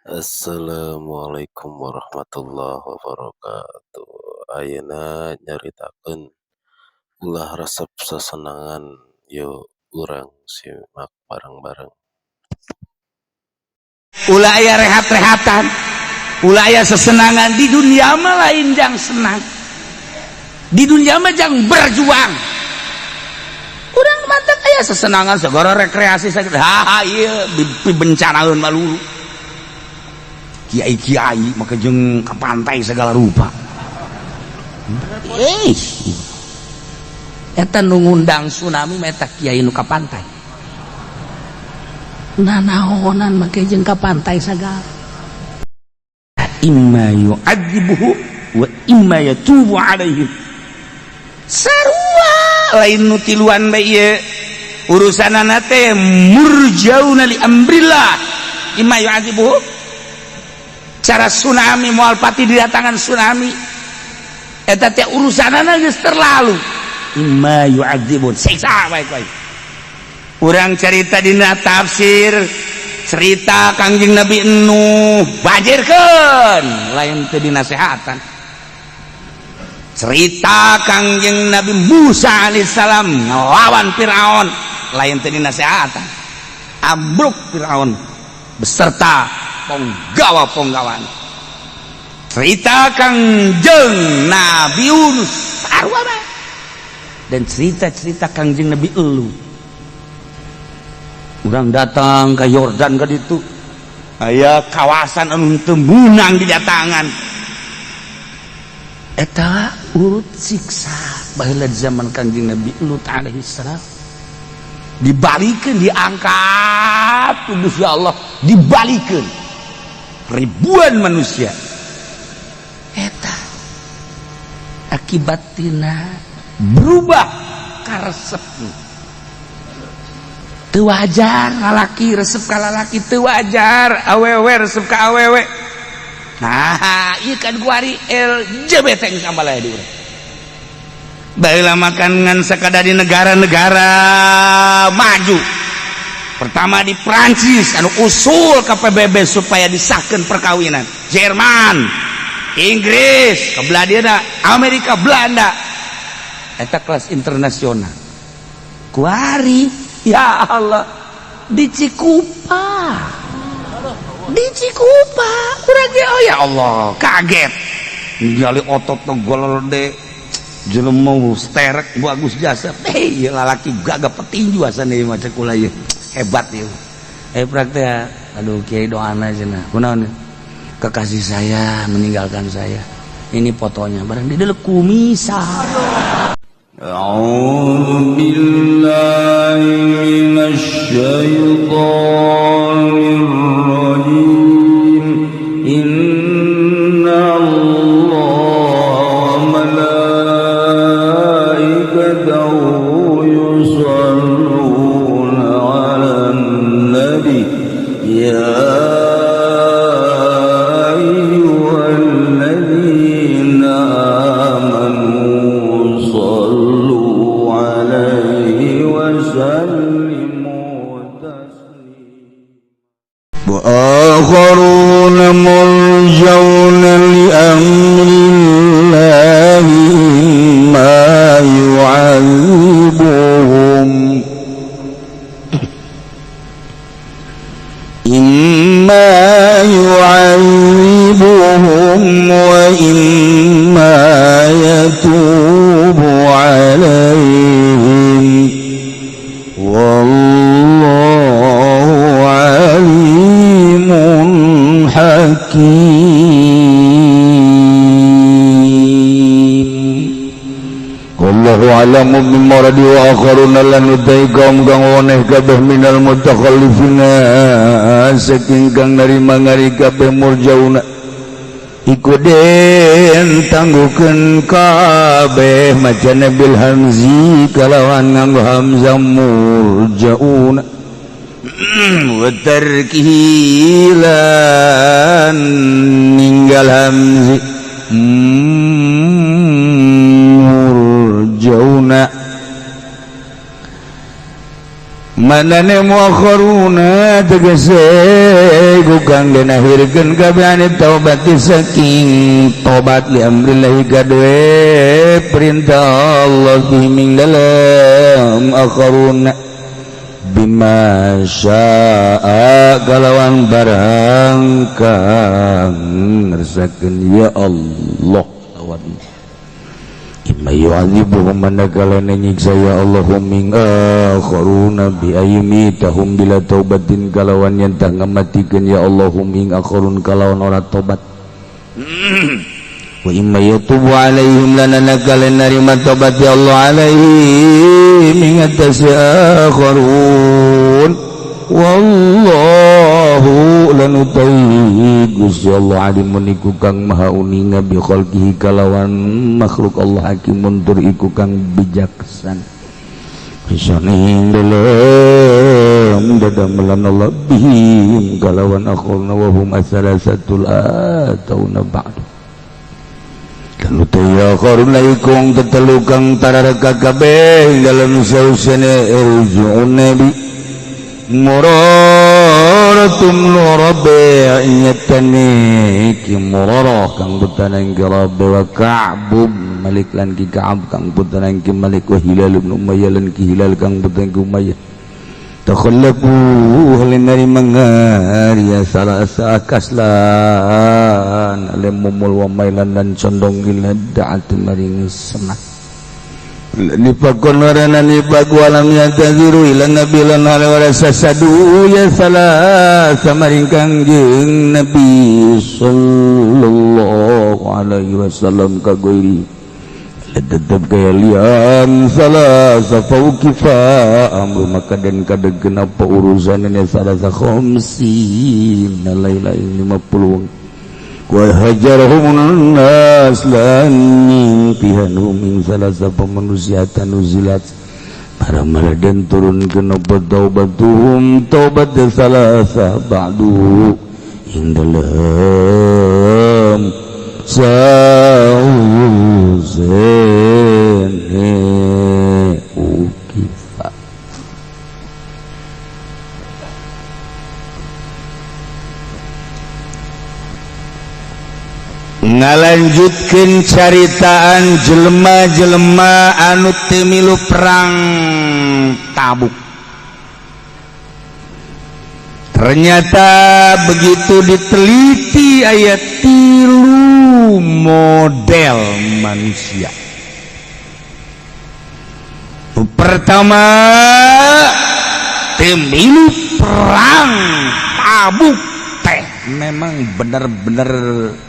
Assalamualaikum warahmatullahi wabarakatuh. Ayeuna nyaritakeun ulah resep sasenangan, yuk urang simak bareng-bareng. Ulah aya rehat-rehatan, ulah aya sesenangan. Di dunia mah lain jang senang, di dunia mah jang berjuang. Urang mantap aya sesenangan, segala rekreasi sakit. Haha, iya bencanaeun malulu. Kiai-kiai maka jeung ke pantai segala rupa. Eh, eta nu ngundang tsunami mah eta kiai nu ka pantai. Nanaonan make jeung ka pantai sagala. Imma yu'adzibuhu wa imma yatubu alaihim. Sarua lain nu tiluan bae ieu urusanana teh, murjauna li amrillah. Imma yu'adzibuhu, cara tsunami moal pati didatangan tsunami, eta teh urusanana geus terlalu. Imma yu'adzibun, siksa bae bae. Urang cerita dina tafsir, cerita Kangjeng Nabi Nuh banjirkeun, lain teu dinasehatan. Cerita Kangjeng Nabi Musa alaihissalam ngelawan Firaun, lain teu dinasehatan, ambruk Firaun beserta ponggawa-ponggawan. Cerita Kangjeng Nabi Yunus sarua bae. Dan cerita-cerita Kangjeng Nabi Elu, urang datang ke Yordan, ke ditu aya kawasan anu teu meunang didatangan. Eta urut siksa baheula di zaman Kangjeng Nabi Lut alaihi salam, dibalikeun, diangkat ku Gusti Allah, dibalikeun ribuan manusia. Eta akibat tina berubah karesep. Teu wajar lalaki resep ka lalaki, teu wajar awewe resep ka awewe. Nah, ieu kan kuari LGBT geus ambalaya di urang. Baheula makan ngan sakada di negara-negara maju. Pertama di Prancis anu usul ke PBB supaya disahkan perkawinan. Jerman, Inggris, kebelah Amerika, Belanda. Eta kelas internasional. Kuari, ya Allah, di Cikupa. Di Cikupa, urang ge, oh ya Allah, kaget. Ningali otot gede, jelema sterek, bagus jasa. Eh, ieu lalaki gagah petinju asana ieu mah, cek kula ieu. Hebat ieu. Eh, praktek, aduh kiai, doana cenah. Kunaon? Kekasih saya meninggalkan saya. Ini fotonya, barang di dalam kumisa. أعوذ بالله من الشيطان الرجيم. إن الله وملائكته يصلون على النبي يا أيها الذين آمنوا صلوا عليه وسلموا تسليما. وآخرون مرجون لأمر الله إما يعذبهم إما يعذبهم وإما يتوب عليهم والله عليم حكيم. والله أعلم بمراده. وآخرون lan utai kaum kang woneh kabeh minal mutakhallifina saking kang narima ngari kabeh, murjauna iku den tangguhkeun kabeh, macana bil hamzi kalawan nganggo hamzah, murjauna wa tarkihi lan ninggal hamzi, murjauna. Manane muakharuna tegese iku kang den akhirkeun kabeh ane taubat saking tobat li amrillahi kadue perintah Allah bihim dalam akharuna bima syaa kalawan barang kang ngersakeun ya Allah lawan imma yu'adzibuhum manakala nyiksa ya Allahum min akharuna bi aymitahum bila taubatin kalawan yen tah ngamatikeun ya Allahum ing akharun kalawan ora tobat wa imma yatubu alaihim lananakala narima tobat ya Allah alaihim ing atase akharun wallahu lanutai Gusti Allah alimun iku kang maha uninga bi khalqihi kalawan makhluk Allah hakimun tur iku kang bijaksana bisaning dalam dadamelan Allah bihim kalawan akhirna wa hum asalasatul atauna ba'du lanutai akharun laikung tetelu kang tarareka kabeh dalam sausene irju'un nabi muraratum nurabi nyatani ki murarah kang putrane ki Rabi wa Ka'b Malik lan ki Ka'ab kang putrane ki Malik wa Hilal bin Umayyah lan ki Hilal kang putrane ki Umayyah takhallafu halinari mangaria salasa kaslan alimumul wa mailan lan condong ila da'at maring senang nipakon warana nipak walam yantaziru ila nabi lan wala sasadu ya salah samaring kangjeng nabi sallallahu alaihi wasallam kagoiri tetep kaya lian salah safaukifa amru maka dan kadegen apa urusannya salah sa khamsin laila 50 wa hajarahum nas lan pihanum min salasa pemanusia tanuzilat para maladen turun kena taubatuhum taubat salasa ba'du ing dalam sauzene ukifa ngalanjutkeun caritaan jelema-jelema anu teu milu perang Tabuk. Ternyata begitu diteliti ayat 3 model manusia. Pertama, teu milu perang Tabuk teh memang bener-bener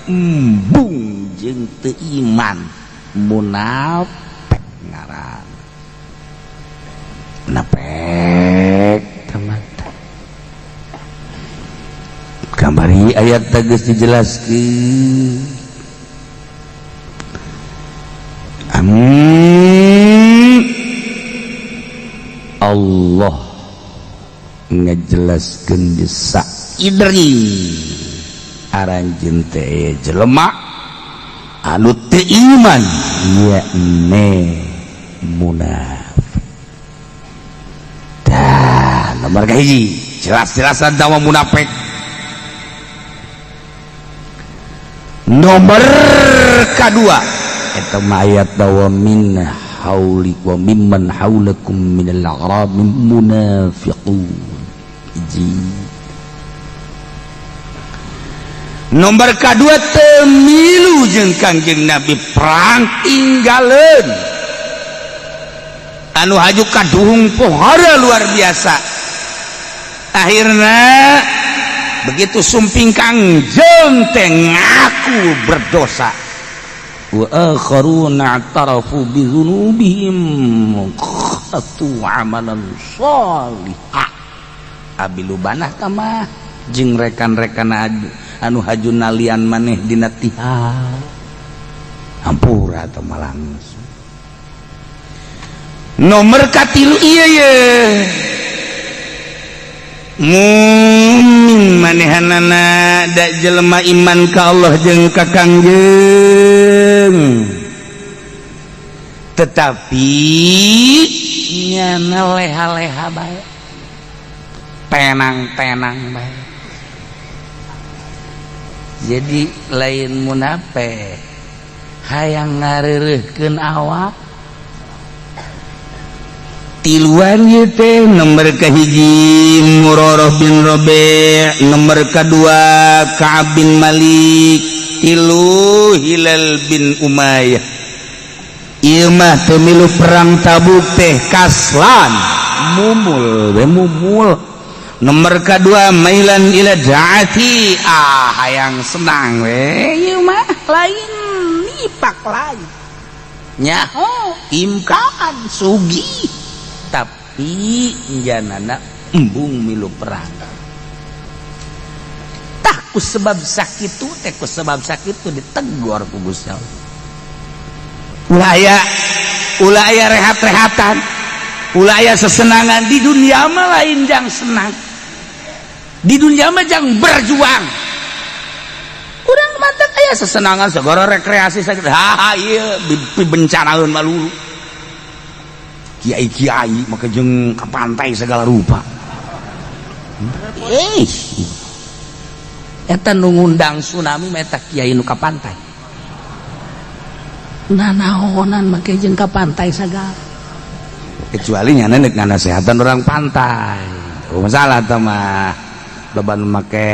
embung jeung teu iman, munafik ngaran. Munafik teman. Kamari ayat tegas dijelaskeun. Amin. Allah ngejelaskeun desa idri aranjeun teh jelema anu teu iman yakni munafik. Dah nomor kahiji jelas-jelasan dawa munafik. Nomor kedua eta mah ayat dawa min hauli wa mimman haulakum minal a'rab munafiqun. Hiji. Nomor kedua temilu jeung Kangjeng Nabi perang tinggaleun anu haju kaduhung pohara luar biasa. Akhirna begitu sumping Kangjeng teh ngaku berdosa. Wa akharuna i'tarafu bi dzunubihim qatu amalan sholihah. Abilubanah kamah jeung rekan-rekan anu haju nalian maneh dina tihal. Hampura atau langsung. Nomor katilu ieu ye. Mumin manehanana da jelema iman ka Allah jeung ka Kangjeng. Tetapi nyana leha-leha bae. Tenang-tenang bae. Jadi lain munafik, hayang ngareureuhkeun awak. Tiluan ieu teh: nomor kahiji Murarah bin Rabi', nomor kedua Ka'ab bin Malik, tilu Hilal bin Umayyah. Ieu mah teu milu perang Tabuk teh, kaslan, mumul we mumul. Nomor kedua mailan ila da'ati, ah, hayang senang we. Ieu mah lain nipak, lain nyaho imkaan sugih, tapi janana embung milu perang. Tah, ku sebab sakitu teh, ku sebab sakitu ditegor ku Gusti Allah. Ulah aya, ulah aya rehat-rehatan, ulah aya sesenangan. Di dunia mah lain jang senang, di dunia mah jang berjuang. Urang mantap aya sesenangan, segala rekreasi sakit. Ha, ieu bencanaeun malulu. Kiai-kiai maka jeung ke pantai segala rupa. Eh, eta nu ngundang tsunami mah eta kiai nu ka pantai. Nanaonan make jeung ka pantai sagala? Kecuali nyana nek nganasehatan orang pantai, oh, masalah tah mah loba nu make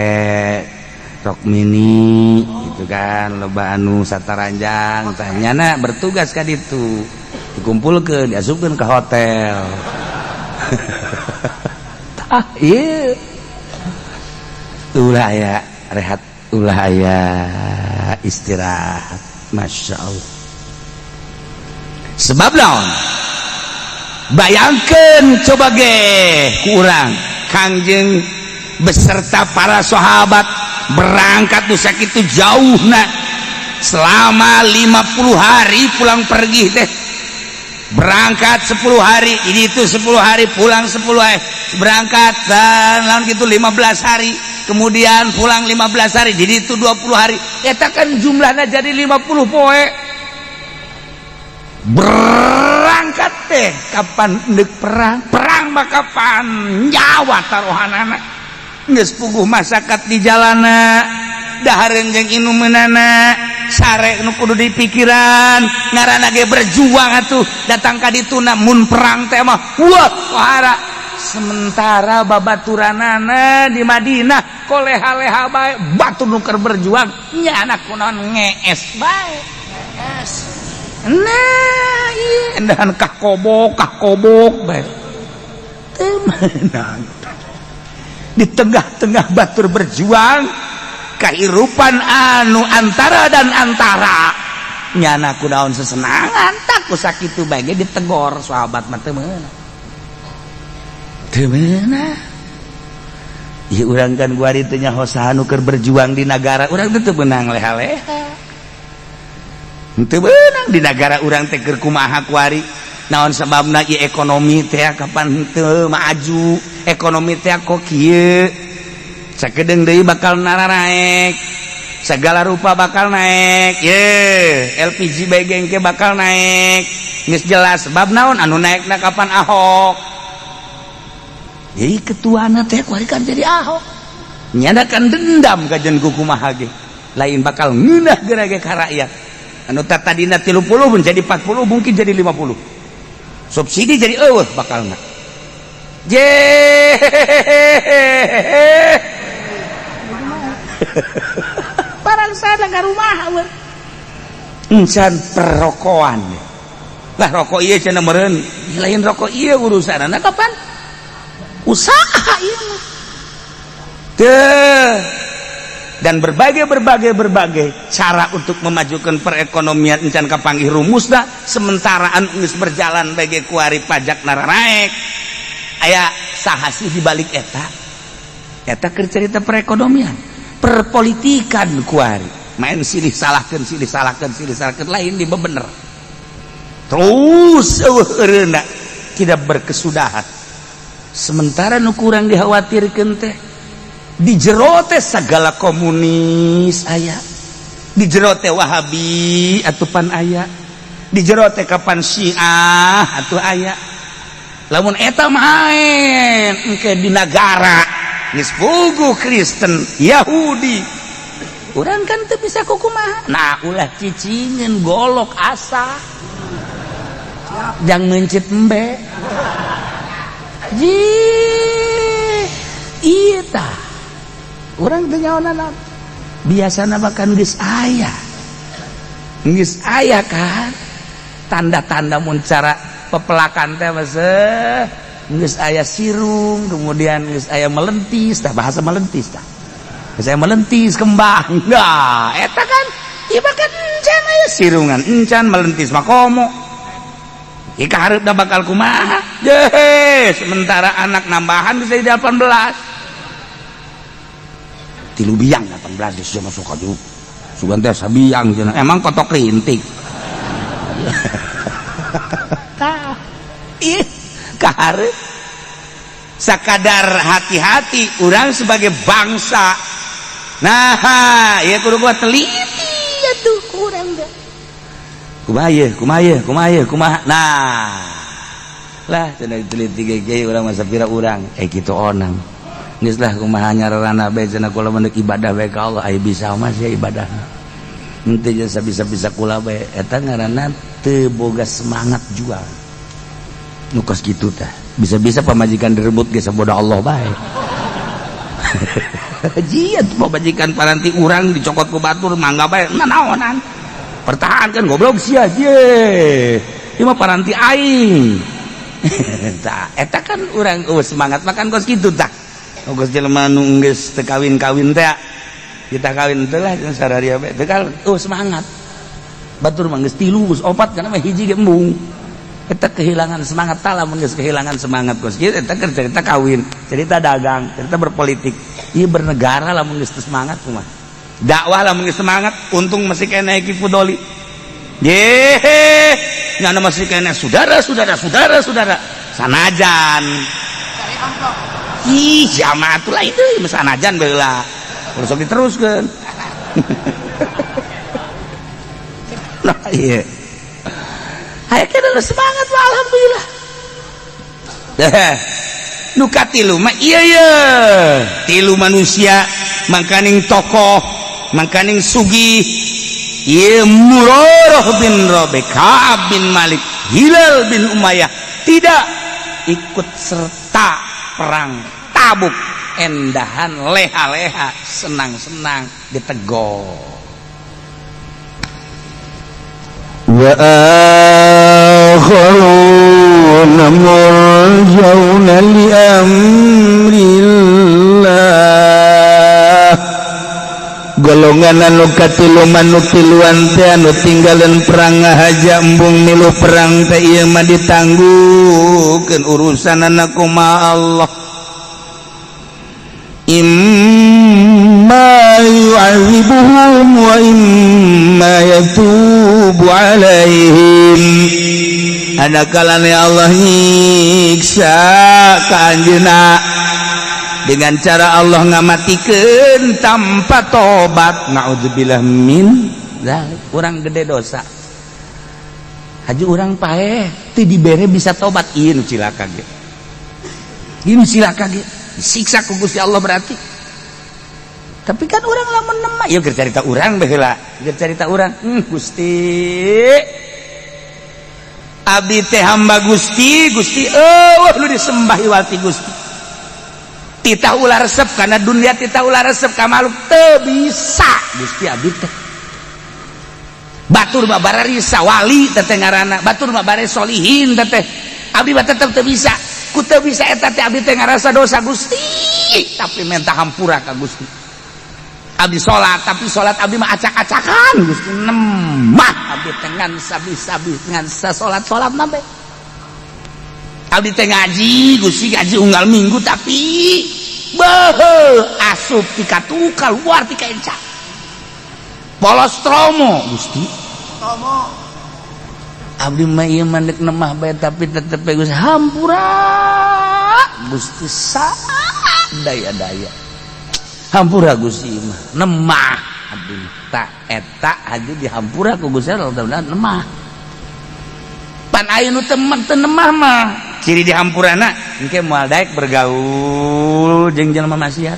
rok mini gitu kan, loba anu sataranjang. Tah, nyana bertugas ka ditu, dikumpulkeun, diasupkeun ke hotel. Tah, ieu ulah aya rehat, ulah aya istirahat. Masya Allah. Sebab naon? Bayangkan coba ge kurang Kangjeng beserta para sahabat berangkat tuh sakitu jauh, nah, selama 50 hari pulang pergi teh. Berangkat 10 hari ini itu 10 hari, pulang 10 hari, berangkat dan lawan gitu 15 hari, kemudian pulang 15 hari, jadi itu 20 hari. Eta kan jumlahnya jadi 50 poe berangkat teh. Kapan ndek perang? Perang mah kapan nyawa taruhanana. Geus puguh masyarakat di jalana, dahareun jeung inumeunana, sare nu kudu dipikiran. Ngaranna ge berjuang atuh, datang ka dituna mun perang teh mah wah wahara. Sementara babaturanana di Madinah kok leha-leha bae, batur nu keur berjuang nya anak kunaon ngees bae. Nah, iya endahan kah kobok kah kobok bae teu meunang. Di tengah-tengah batur berjuang, kehidupan anu antara dan antara, nyana kunaon sesenangan? Tak ku sakitu bae ge ditegor sahabat mah, teu meunang, teu meunang. Ieu urang kan kuari teh nyaho saha nu keur berjuang di negara urang teh. Teu meunang leha-leha, teu meunang. Di negara urang teh keur kumaha kuari? Naon sababna ieu ekonomi teh kapan teu maju? Ekonomi teh kok kieu? Sakedeung deui bakal nararaek, segala rupa bakal naik ye. LPG bae ke bakal naik, geus jelas. Sebab naon anu naikna? Kapan Ahok jadi ketuana teh kuari kan jadi Ahok, nyana kan dendam kajen ku kumaha ge lain bakal ngeunah geura ge ka rakyat. Anu tadina 30 menjadi 40, mungkin jadi 50, subsidi jadi eueuh bakalna. Je barang sana ka rumah. Encan perrokoan lah, rokok iya cenah meureun, lain rokok iya urusan. Kapan usaha ieu mah? Teu. Dan berbagai berbagai berbagai cara untuk memajukan perekonomian encan kapanggih rumusna. Sementara anu geus berjalan bagi kuari pajak nararaek. Aya saha sih di balik eta? Eta keur cerita perekonomian, perpolitikan kuari main silih salahkeun, silih salahkeun, silih salahkeun, lain di bener terus eueuh eureuna, tidak berkesudahan. Sementara nu kurang dikhawatirkeun teh di jero teh segala komunis aya, di jero teh Wahabi atuh pan aya, di jero teh kapan Syiah atuh aya. Lamun eta main engke di nagara geus puguh Kristen, Yahudi. Urang kan teu bisa kukumaha. Nah, ulah cicingin golok asa. Jang mencit embe. Ji, iya tah. Urang teu nyaonan. Biasana bahkan geus aya. Geus aya kan. Tanda-tanda mun cara pepelakan teh mah geus aya sirung, kemudian geus aya melentis, tah bahasa melentis tah. Geus aya melentis kembang. Nah, eta kan ieu kan encan aya sirungan, encan melentis mah komo. Ieu kahareupna bakal kumaha? Jehe, sementara anak nambahan bisa di 18. Tilu biang 18 geus masuk ka jauh. Sugan teh sabiang cenah. Emang kotok rintik. Tah. Ih, kahareup. Sakadar hati-hati urang sebagai bangsa. Nah, ieu kudu gua teliti atuh kurang teh. Kumaha ieu? Kumaha ieu? Kumaha ieu? Kumaha? Nah. Lah cenah diteliti ge urang mah sapira urang. Kitu onang. Geus lah kumaha nyararana bae cenah kula mah ibadah bae ka Allah, aya bisa mah sia ibadahna. Henteu jasa bisa-bisa kula bae eta ngaranna teu boga semangat jual. Nu kos kitu tah. Bisa-bisa pamajikan direbut ge saboda Allah bae. Jiat pamajikan paranti urang dicokot ku batur mangga bae nanaonan. Pertahankan goblok sia ye. Ieu mah paranti aing. Tah eta kan urang semangat makan kos kitu tah. Kos jelema nu geus teu kawin-kawin teh kita kawin teh lah sararia bae teu semangat. Batur mah geus tilu geus opat kana mah hiji ge embung. Eta kehilangan semangat tah lamun geus kehilangan semangat kos kieu eta keur cerita kawin, cerita dagang, cerita berpolitik. Ieu bernegara lamun geus semangat kumaha. Dakwah lamun geus semangat untung masih keneh Ki Fudoli. Yehe, nyana masih keneh saudara saudara saudara saudara sanajan. Ih, jamaah atuh lah itu sanajan baheula. Kudu sok diteruskeun. Nah, iya. Aya kena semangat lah alhamdulillah. Deh. Nu katilu mah iya ye. Tilu manusia mangkaning tokoh, mangkaning sugih. Ieu Murarah bin Rabi, Ka'ab bin Malik, Hilal bin Umayyah tidak ikut serta perang Tabuk, endahan leha-leha, senang-senang ditegor. Wa akharuna murjauna li amrillah. Golongan anu katilu manu tiluan teh anu tinggalan perang ngahaja embung milu perang teh ieu mah ditangguhkeun urusanana kumaha Allah. Imma yu'adzibuhum wa imma yatubu alaihim. Ada kalane Allah nyiksa ka anjeunna dengan cara Allah ngamatikeun tanpa tobat. Naudzubillah min dzalik. Urang gede dosa. Haji urang paeh teu dibere bisa tobat ieu nu cilaka ge. Ieu nu cilaka ge. Disiksa ku Gusti Allah berarti. Tapi kan urang lamun nemah ieu keur carita urang baheula, keur carita urang. Gusti. Abdi teh hamba Gusti, Gusti eueuh nu disembah iwati Gusti. Titah ulah resep karena dunia, titah ulah resep ka makhluk teu bisa Gusti abdi teh. Batur mah bararisa wali teh ngaranna, batur mah bare solihin teh. Abdi mah tetep teu bisa. Ku teu bisa eta teh abdi teh ngarasa dosa Gusti, tapi minta hampura ka Gusti. Abdi salat, tapi salat abdi mah acak-acakan Gusti nemah abdi teh ngan sabi-sabi ngan sasolat-solat mah bae. Abdi teh ngaji Gusti ngaji unggal minggu tapi beuh asup ti katuka luar ti kaenca. Polos tromo Gusti. Tromo. Abdi mah ieu mah deuk nemah bae tapi tetep bae Gusti hampura. Gusti sadaya-daya. Hampura Gusti mah nemah abdi tak eta aja dihampura ku Gusti Allah mudah-mudahan nemah. Pan aya nu temen teu nemah mah ciri dihampurana engke moal daek bergaul jeung jelema maksiat.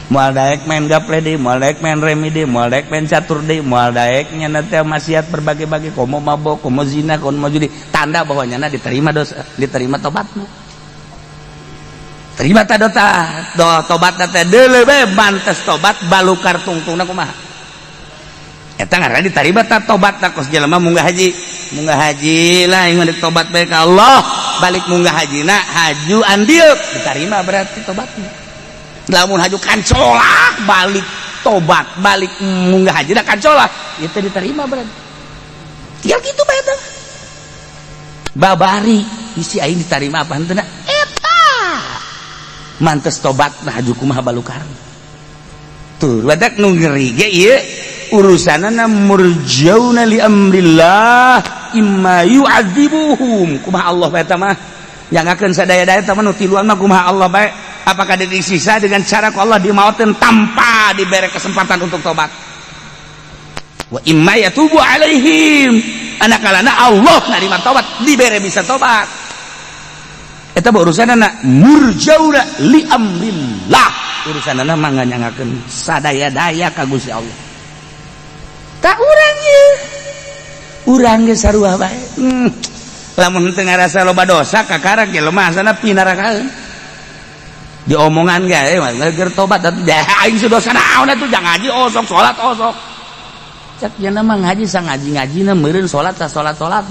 Moal daek main gaple deui, moal daek main remi deui, moal daek main catur deui, moal daek nyana teh maksiat berbagai-bagai, komo mabok, komo zina, komo judi. Tanda bahwa nyana diterima dosa, diterima tobatna. Terima ta dota do tobat teh deuleu bae, mantes tobat balukar tungtungna kumaha. Eta ngaranna diterima ta tobat ta, kos jelema munggah haji. Munggah haji lah aing mah tobat bae ka Allah, balik munggah hajina haju andieu diterima berarti tobatna. Lamun haju kancolak balik tobat, balik munggah haji da kancolak, itu diterima berarti. Tinggal gitu bae teh. Babari isi aing diterima apa henteu eta. Mantes tobat nah haju kumaha balukar. Tuh, badak nu ngeri ge ieu urusanana murjauna li amrillah imma yu'adzibuhum. Kumaha Allah bae eta mah? Yangakeun sadaya-daya eta mah nu tiluan mah kumaha Allah bae. Apakah disiksa dengan cara ku Allah dimautin tanpa diberi kesempatan untuk tobat? Wa imma yatubu alaihim. Anak kalana Allah narima tobat, diberi bisa tobat. Eta urusanana murjauna li amrillah. Urusanana mah nganyangakeun sadaya-daya ka Gusti Allah. Tak urang ye. Urang ge sarua bae. Lamun teu ngarasa loba dosa kakara ge lemah sana pinarakaeun. Diomongan ge mah ger tobat atuh aing dosa naon atuh jangan ngaji osok salat osok. Cak nya mah ngaji sa ngaji-ngajina meureun salat sa salat-salat.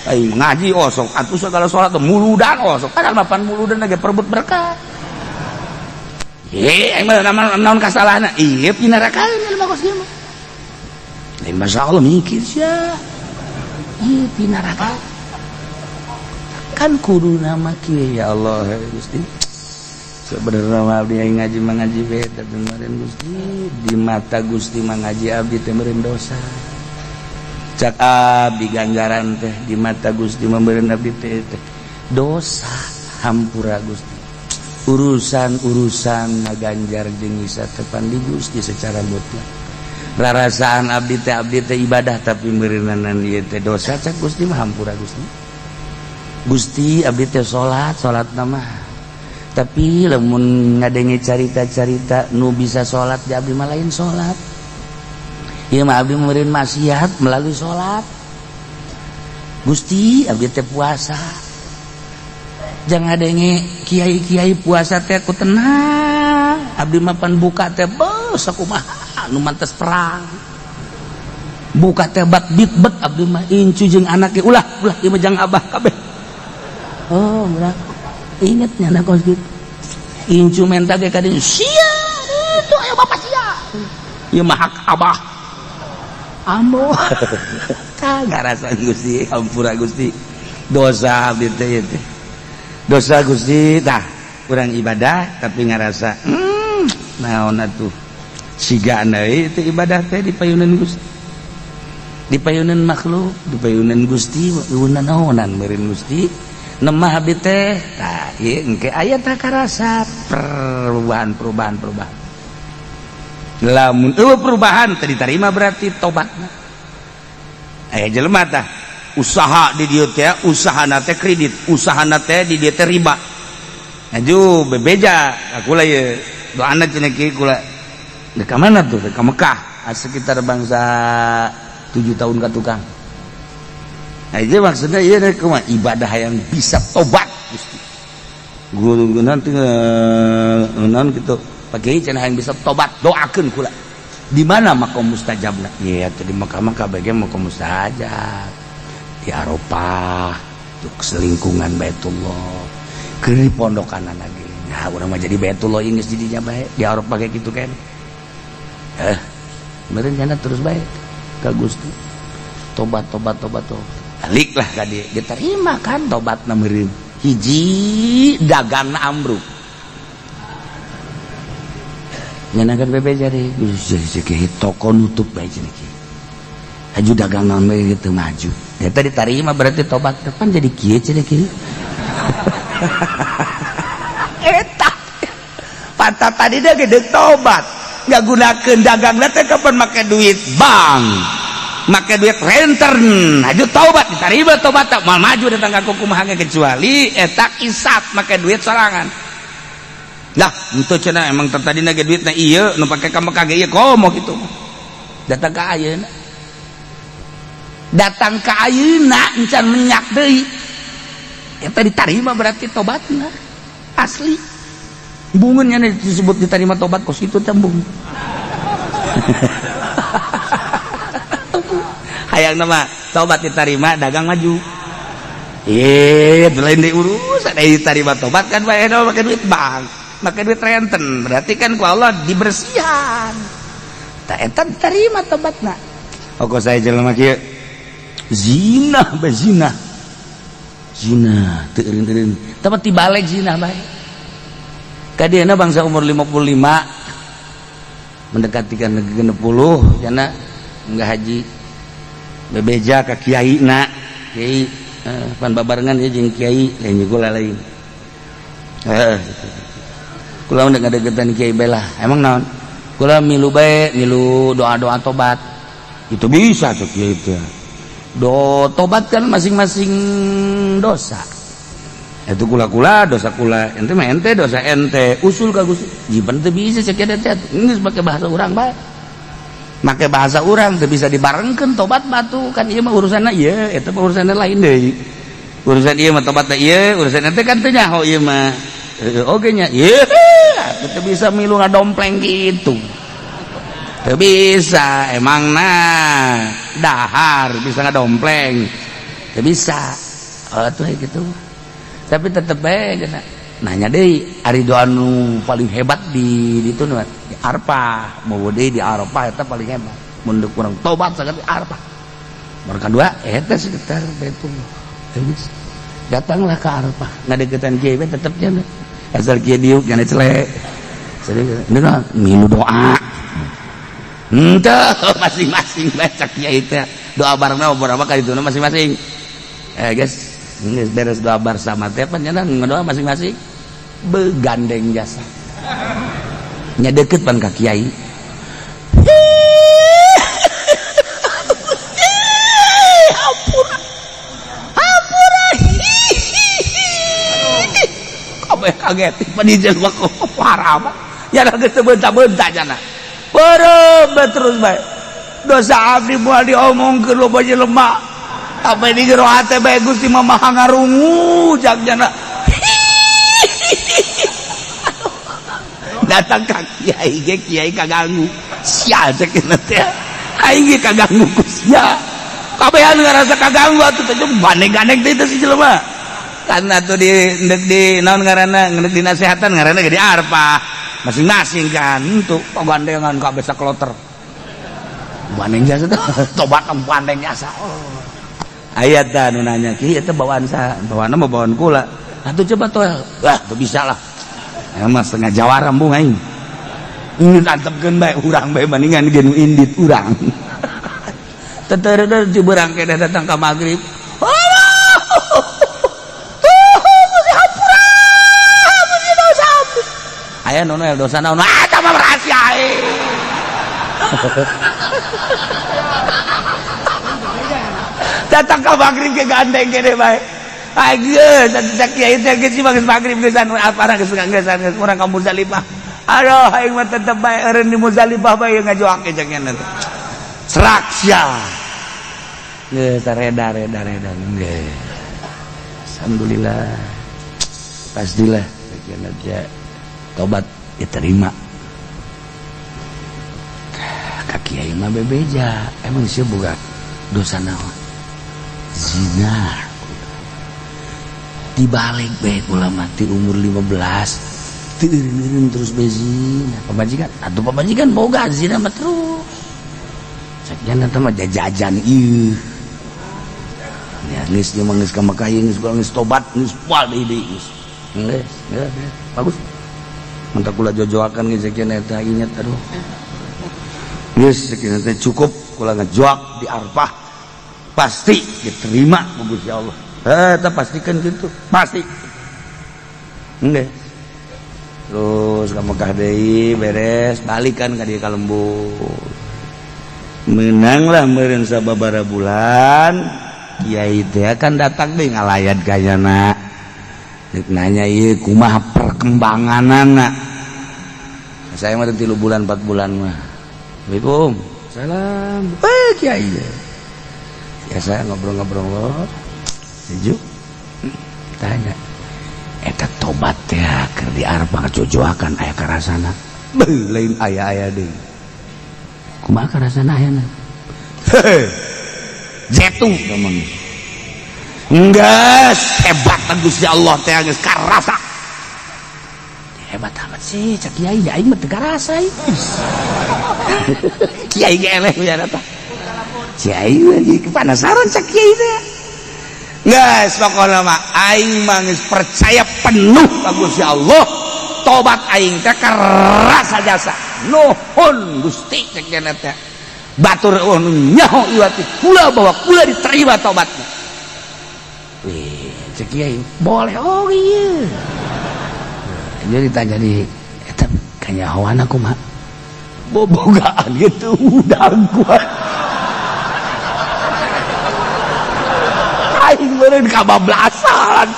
Aing ngaji osok atuh segala salat muludan osok. Padahal mapan muludan ge perebut berkah. Ye aing mah naon kasalahna? Ieu pinarakaeun jelema kos ieu mah. Lain masyaallah mikir sia. Ieu pinaraka. Kan kudu nama kieu ya Allah Gusti. Sebenarnya abdi yang ngaji mengaji beda kemarin Gusti, di mata Gusti mengaji abdi teh meureun dosa. Cak abdi ganjaran teh di mata Gusti meureun abdi teh dosa, hampura Gusti. Urusan-urusan ngaganjar jeung hisab teh pan di Gusti secara mutlak. Rarasaan abdi teh ibadah tapi meureunanan ieu teh dosa, cak Gusti mah hampura Gusti. Gusti abdi teh salat, salatna mah tapi lamun ngadenge carita-carita nu bisa salat di abdi mah lain salat. Ieu mah abdi meureun maksiat melalui salat. Gusti abdi teh puasa. Jangan ngadenge kiai-kiai puasa teh ku tenang. Abdi mah pan buka teh beuh sakumaha nu mantes perang. Buka teh bat bitbet abdi mah incu jeung anak ge ulah ulah ieu mah jang abah kabeh. Oh, berapa? Ingat nyana kos gitu. Incu menta ge ka dieu sia itu aya bapak sia. Ieu mah hak abah. Ambo. Ka ngarasa Gusti, ampura Gusti. Dosa abdi teh ieu teh. Dosa Gusti tah kurang ibadah tapi ngarasa naon atuh. Siga deui teh ibadah teh di payunan Gusti. Di payunan makhluk, di payunan Gusti, naonan meureun Gusti. Nemah abdi teh tah ieu engke aya tah karasa perubahan perubahan perubahan. Lamun eueuh perubahan teh diterima berarti tobatna. Aya jelema tah usaha di dieu teh, usahana teh kredit, usahana teh di dieu teh riba. Aju bebeja kula ieu doana cenah kieu kula. Dek ka mana tuh? Dek ka Mekah, sekitar bangsa 7 tahun ka tukang. Nah, itu maksudnya iya kumaha ibadah yang bisa tobat Gusti. Guru nanti non gitu. Pakai cenah yang bisa tobat doakeun kula. Di mana makom mustajabna? Iya, di Mekah mah kabeh makom mustajab. Di Arafah, tuh selingkungan Baitullah. Keur di pondokan lagi. Nah, urang mah jadi Baitullah geus jadinya bae di Arafah kayak gitu kan. Meureun terus bae ka Gusti. Tobat tobat tobat tobat. Baliklah ka dieu, diterima kan tobatna meureun. Hiji dagangna ambruk. Nyenakan bebe jadi Gusti toko nutup bae cenah kieu. Haju dagang naon bae teu maju. Eta diterima berarti tobat depan jadi kieu cenah kieu. Eta pantat tadi dia gede tobat. Nggak gunakeun dagangna teh kapan make duit bank. Make duit renten, haju taubat diterima tobat tak mal maju datang ka kumaha kecuali eta isap make duit sorangan. Lah, henteu cenah, emang tadi ge duitna ieu nu pake ka Mekah ge ieu komo kitu. Datang ka ayeuna. Datang ka ayeuna encan menyak deui. Eta ditarima berarti tobatna. Asli. Bungeunnya disebut diterima tobat kos kitu teh embung. Hayang nama tobat diterima, dagang maju. Eh, lain deui urusan diterima tobat kan bae make duit bank, make duit renten, berarti kan ku Allah dibersihan. Tak eta diterima tobatna. Oh, kok saya jelema kieu zina bae zina. Zina teu eureun-eureun. Tapi tibalik zina bae. Kadiana bangsa umur 55 mendekati kan 60 jana enggak haji. Bebeja ka kiai na. Kiai pan babarengan ya jeung kiai lain kula lain. Heeh. Kula udah ngadegetan kiai bae lah. Emang naon? Kula milu bae, milu doa-doa tobat. Itu bisa tuh kiai teh. Do tobat kan masing-masing dosa. Itu kula-kula dosa kula, ente mah ente dosa ente, usul ka Gusti. Jiban teu bisa cek kiai teh. Geus make bahasa urang bae. Make bahasa urang teu bisa dibarengkeun tobat batu kan ieu mah urusanna ieu, eta mah urusanna lain deui. Urusan ieu mah tobatna ieu, urusan ente kan teu nyaho ieu mah. Oge nya, ieu teu bisa milu ngadompleng gitu. Teu bisa, emang nah dahar bisa ngadompleng. Teu bisa. Oh tuh gitu. Tapi tetep bae nanya deui ari doa nu paling hebat di ditu nu di Arfah, mau deui di Arfah eta paling hebat. Mun kurang tobat sangat di Arfah. Nomor kadua eta sekitar Baitullah. Geus datanglah ke Arfah, ngadeukeutan kiai bae tetep nya. Asal kiai diuk nya celek. Serius, milu doa. Henteu masing-masing bae cak kiai teh. Doa barengna beberapa kali itu masing-masing. Guys, geus beres doa bersama teh pan nya ngadoa masing-masing. Begandeng jasa. Nya deukeut pan ka kiai. Hampura. Hampura. Kabeh kaget pan ieu mah parah mah. Ya geus teu beunta-beunta jana. Beureum terus bae. Dosa abdi moal diomongkeun loba jelema. Apa di jero hate bae Gusti mah maha ngarungu jak jana. Datang ka kiai ge kiai kaganggu. Sia cek teh. Aing ge kaganggu ku sia. Kabehan ngarasa kaganggu atuh teh bandeng-gandeng teh si jelema. Kan atuh di ndek di naon ngaranna ndek dinasehatan ngaranna ge di Arfah. Masing-masing kan untuk gandengan kabeh sakloter. Bandeng jasa teh tobat bandeng jasa. Oh. Aya tah nu nanya kieu eta bawaan saha? Bawaanna mah bawaan kula. Atuh coba toel. Wah, teu bisa lah. Emang setengah jawara embung aing. Ini antepkeun bae urang bae bandingan ge nu indit urang. Teteureuh di beurang keneh datang ka magrib. Aya nu noel dosa naon? Ah, tah mah rahasia aing. Datang ka magrib ke gandeng kene bae. Ageus atuh kiai teh geus geus magrib geus anu aparang geus geus urang ka Muzdalifah. Aduh aing mah tetep bae eureun di Muzdalifah bae ngajoake jeung nya teh. Serak sia. Geus reda reda reda geus. Alhamdulillah. Pastilah sekian aja tobat diterima. Ka kiai mah bebeja, emang sih boga dosa naon? Zina. Dibalik bae kula mati umur 15 teu eureun-eureun terus bae zina. Pamajikan atuh pamajikan boga zina mah terus. Cek nya teh mah jajajan ieu. Ya geus ieu mah geus ka Mekah ieu geus geus tobat geus moal deui deui geus. Geus, bagus. Mantap kula jojoakan geus sekian eta inget aduh. Geus sekian teh cukup kula ngejoak di Arfah. Pasti diterima ku Gusti Allah. Eta pastikan gitu, pasti. Nggih. Terus ka Mekah deui beres, balikan ka dieu ka lembur. Menanglah meureun sababaraha bulan, kiai teh kan datang deui ngalayat ka nyana. Rek nanya ieu kumaha perkembanganana. Saya mah 3 bulan 4 bulan mah. Assalamualaikum. Salam. Kiai. Biasa ngobrol-ngobrol. Sejuk. Tanya. Eta tobat teh keur di Arab ngajojoakan aya karasana. Beuh lain aya-aya deui. Kumaha karasana ayana? Jetu teman. Enggeus hebat Gusti Allah teh geus karasa. Hebat amat sih cak kiai aing mah teu karasa ieu. Kiai ge eleh ya eta. Kiai lagi kepanasaran cak kiai teh. Geus pokona mah aing mah geus percaya penuh ka Gusti Allah. Tobat aing teh karasa jasa. Nuhun Gusti cek cenah teh. Batur eueuh nyaho ieu teh kula bahwa kula diterima tobatna. Wih, cek kiai boleh oh iya. Jadi ditanya di eta kanyahoan aku mah bobogaan gitu udang kuat. Aing meureun kabablasan.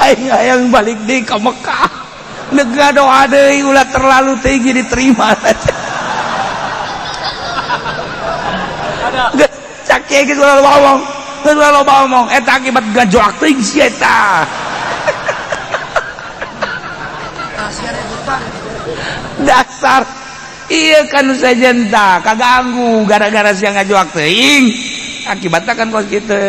Aing hayang balik deui ka Mekah. Nega doa deui ulah terlalu tinggi diterima. Geus cak kiai geus ulah ngomong. Geus ulah loba ngomong eta akibat gajoak teuing si eta. Dasar iya kan sajenta kaganggu gara-gara sia ngajoak teuing. Akibatna kan kos kitu.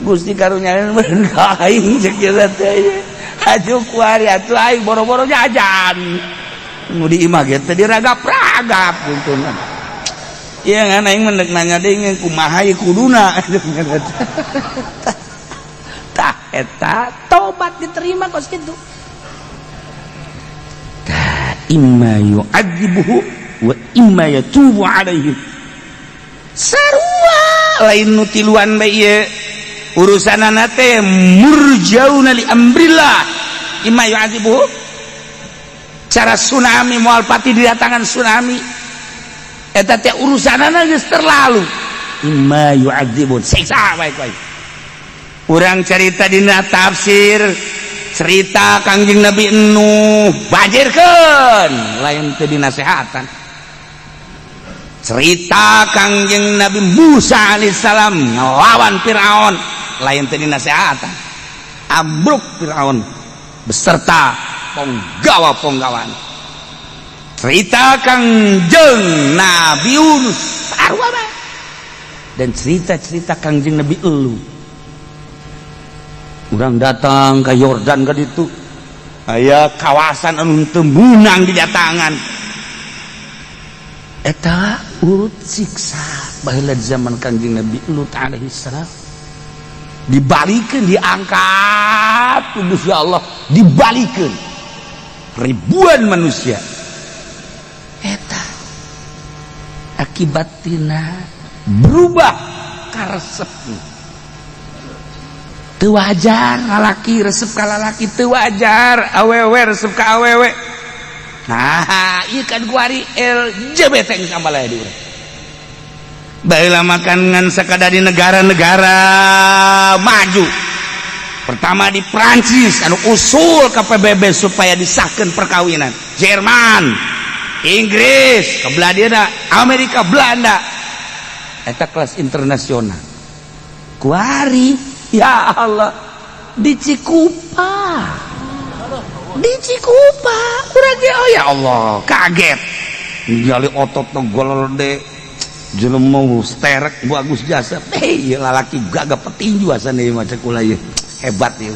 Gusti karunya meureun ka aing cek ieu teh. Aju kuari atuh aing boro-boro jajan. Nu di imah ge teh diragap-ragap untungna. Iya ngan aing mendek nanya deui kumaha ieu kuduna. Tah eta tobat diterima kos kitu. Tah imma yu'adzibuhu wa imma yatubu alaihim. Sarua lain nu tiluan bae ieu. Urusanana teh murjauna li amrillah. Imma yu'adzibuhu. Cara tsunami moal pati didatangan tsunami. Eta teh urusanana geus terlalu. Imma yu'adzibun. Siksa bae ku aing. Urang carita dina tafsir cerita Kangjeng Nabi Nuh bajirkeun lain teu dinasehatan. Cerita Kangjeng Nabi Musa alaihissalam ngelawan Firaun lain teu dinasehatan. Ambruk Firaun beserta penggawa-penggawan. Cerita Kangjeng Nabi Yunus sarua bae. Dan cerita-cerita Kangjeng Nabi Elu. Urang datang ke Yordan ka ditu. Aya kawasan anu teu meunang didatangan. Eta urut siksa baheula zaman Kangjeng Nabi Lut alaihi salam. Dibalikeun diangkat ku Gusti Allah, dibalikeun ribuan manusia. Eta akibat tina berubah karesepna. Teu wajar lalaki resep ka lalaki, teu wajar awewe resep ka awewe. Nah, ieu kan kuari LGBT geus ambalaya di urang. Baheula makan ngan sakada di negara-negara maju. Pertama di Prancis anu usul ke PBB supaya disahkan perkawinan. Jerman, Inggris, kebelah Amerika, Belanda. Eta kelas internasional. Kuari, ya Allah, di Cikupa. Di Cikupa, urang ge oh ya Allah, kaget. Ningali otot golode jelema sterek bagus jasa. Hei, lalaki gagah petinju asana ieu mah cek kula ieu. Hebat ieu.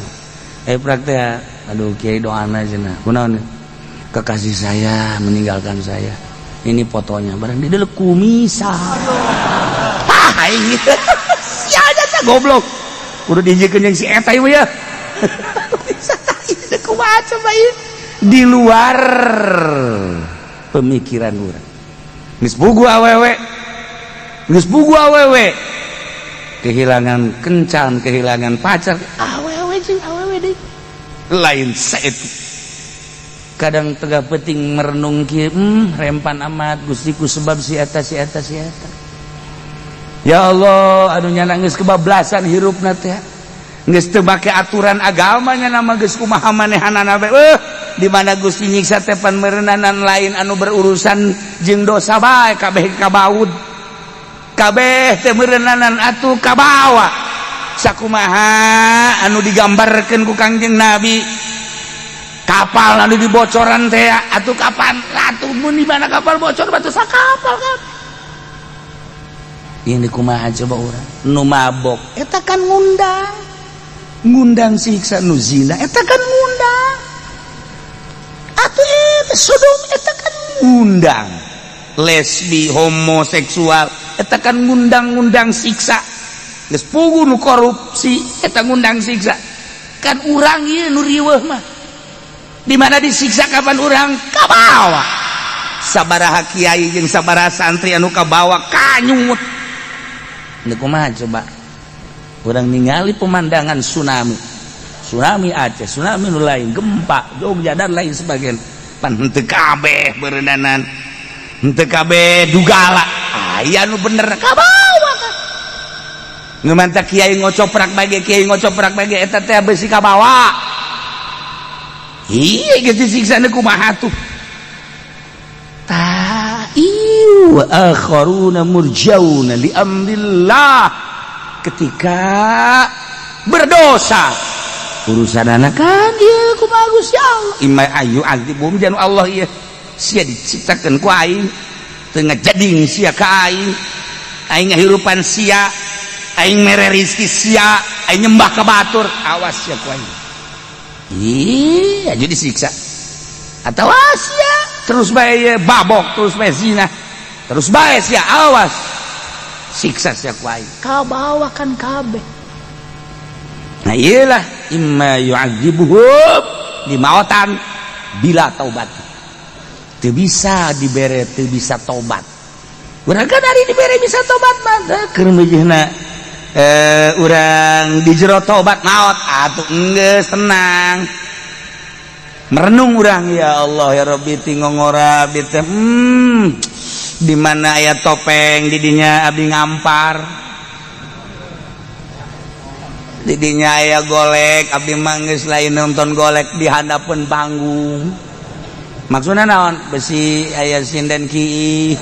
Praktek, aduh kiai doana cenah. Kunaon? Kekasih saya meninggalkan saya. Ini fotonya, barang di dalam kumisa. Hah, aing. Sia jasa goblok. Kudu diinjekeun jeung si eta ieu ya. Kumaha coba ieu? Di luar pemikiran urang. Geus puguh awewe. Geus puguh awewe. Kehilangan kencan, kehilangan pacar, awewe jeung awewe deui. Lain saetu. Kadang tengah penting merenung kieu, rempan amat Gustiku sebab si eta si eta si eta. Ya Allah, anu nyana geus kebablasan hirupna teh. Geus teu make aturan agamanya nama geus kumaha manehanana bae. Di mana Gusti nyiksa teh pan meureunana lain anu berurusan jeung dosa bae kabeh kabaud. Kabeh teh meureunana atuh kabawa. Sakumaha anu digambarkeun ku Kangjeng Nabi. Kapal anu dibocoran teh atuh kapan atuh mun di mana kapal bocor batu sakapal kan. Ini kumaha coba urang nu mabok eta kan ngundang. Ngundang siksa nu zina eta kan ngundang atuh eta sodom eta kan ngundang lesbi homoseksual eta kan ngundang-ngundang siksa geus puguh nu korupsi eta ngundang siksa kan urang ieu nu riweuh mah di mana disiksa kapan urang kabawa sabaraha kiai jeung sabaraha santri anu kabawa kanyut nu kumaha coba orang ningali pemandangan tsunami, tsunami Aceh, tsunami nu lain, gempa Jogja dan lain sebagainya. Pan henteu kabeh beureunanan, henteu kabeh dugala. Aya nu bener kabawa kan. Nu mantap kiai ngocoprak bae, kiai ngocoprak bae eta teh besi kabawa. Iya geus disiksa kumaha tuh. Ta iu akharuna murjauna li amrillah. Ketika berdosa urusan anak kan ieu kumaha Gusti Allah imma ayu azibum janu Allah ieu sia diciptakeun ku aing teu ngajading sia ka aing aing ngahirupan sia aing mere rezeki sia aing nyembah ka batur awas sia ku aing iya jadi siksa atawa sia terus bae babok terus bae zina terus bae sia awas siksa sia ku aing kabawa kan kabeh. Nah iyalah imma yu'adzibuhum di maotan bila taubat teu bisa dibere teu bisa tobat urang kan ari dibere bisa tobat mah keur meujeuhna urang di jero tobat maot atuh enggeus tenang merenung urang ya Allah ya Rabbi ti ngongora abdi teh di mana aya topeng didinya abdi ngampar didinya aya golek abdi manggeus lain nonton golek di handapeun panggung maksudna naon besi aya sinden ki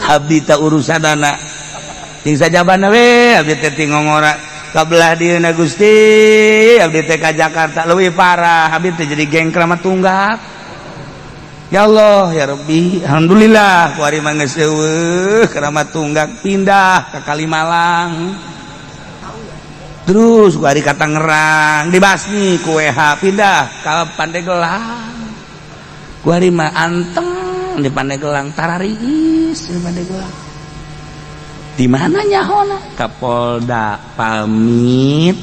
abdi ta urusanana ting sajabana we abdi teh ti ngongora kabelah dieuna Gusti abdi teh ka Jakarta leuwih parah abdi teh jadi geng Kramat Tunggak. Ya Allah ya Rabbi alhamdulillah kuari mah geus eueuh Kramat Tunggak pindah ke Kalimalang terus kuari ka Tangerang dibasmi ku WH pindah ka Pandeglang kuari mah anteng di Pandeglang tarariis di Pandeglang di mana nyahona Kapolda pamit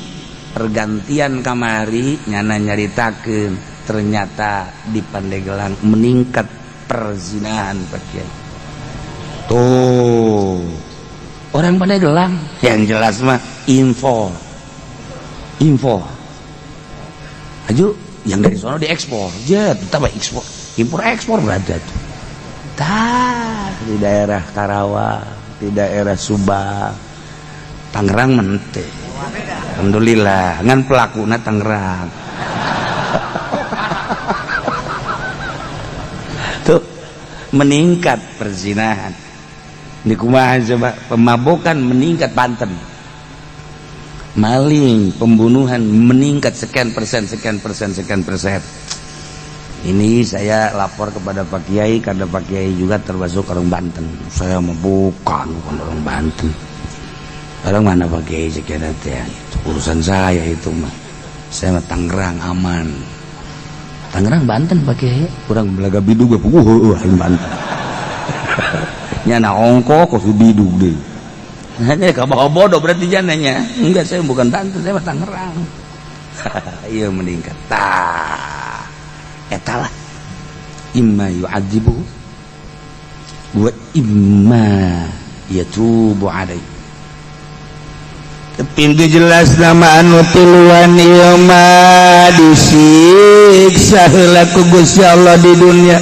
pergantian kamari nyana nyaritakeun ternyata di Pandeglang meningkat perzinahan Pak Kiai. Tuh orang Pandeglang yang jelas mah info aju yang dari sono diekspor jet tambah ekspor impor ekspor berada tuh tah di daerah Karawang di daerah Subang Tangerang mente alhamdulillah ngan pelakuna Tangerang tuh meningkat perzinahan di kumaha coba pemabokan meningkat Banten maling pembunuhan meningkat sekian persen sekian persen sekian persen. Ini saya lapor kepada Pak Kiai karena Pak Kiai juga termasuk orang Banten. Saya mau bukan orang Banten. Orang mana Pak Kiai sekian teh itu urusan saya itu mah. Saya mah Tangerang aman. Tangerang Banten Pak Kiai kurang belaga bidug aing Banten. Nyana ongko kok bidug deui. Hanya kabawa bodoh berarti jananya. Enggak, saya bukan Banten, saya mah Tangerang. Iya meningkat. Tah. Eta lah. Imma yu'adzibu wa imma yatubu alaihi. Tapi jelas nama anu tiluan ieu mah disiksa heula ku Gusti Allah di dunia.